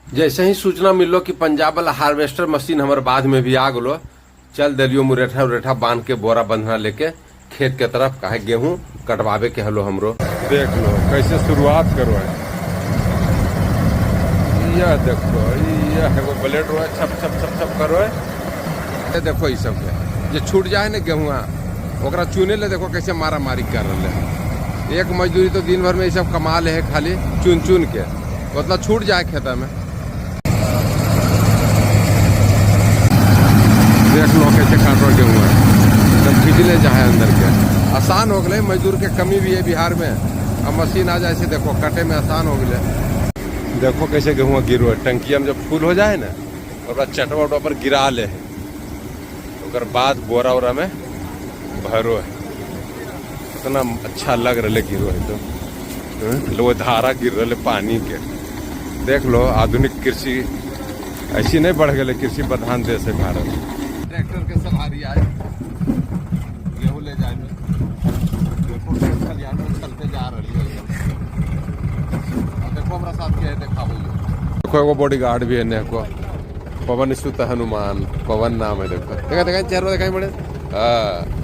जैसे ही सूचना मिललो कि पंजाब वाला हार्वेस्टर मशीन हमर बाद में भी आ गलो, चल दिलियो मुरेठा उरेठा बांध के बोरा बंधना लेके खेत के तरफ, काहे गेहूं कटवावे के हलो हमरो। देख लो कैसे शुरुआत करो है। यह देखो, यह एगो ब्लेड रो छप छप छप छप करो है। ये देखो ई सब के जे छूट जाए ना गेहुआ, ओकरा चुने ले देखो कैसे मारा मारी कर रहे है। एक मजदूरी तो दिन भर में ये सब कमा ले है खाली चुन चुन के, उतना छूट जाए खेता में। देख लो कैसे काटो गेहूँ है, एकदम भिजले जाए अंदर के। आसान हो गए, मजदूर के कमी भी है बिहार में। अब मशीन आ जाए से देखो कटे में आसान हो गए। देखो कैसे गेहूँ गिरो है, टंकिया में जब फूल हो जाए ना ओकरा चटवा उटवा पर गिरा ले है, ओकर बाद बोरा उरा में भरो है। इतना अच्छा लग रहा है गिरो है तो लो धारा गिर रहा पानी के। देख लो आधुनिक कृषि ऐसी नहीं बढ़ गए, कृषि प्रधान देश है भारत। ट्रैक्टर के सवारी आए गेहूं ले जाए में, देखो खलिहान में चलते जा रही है। देखो हमरा साथ के है, देखाबो। देखो एगो बॉडीगार्ड भी है ने को, पवन सुत हनुमान पवन नाम है। देखो देखा देखा चेहरा दिखाई पड़े। हाँ।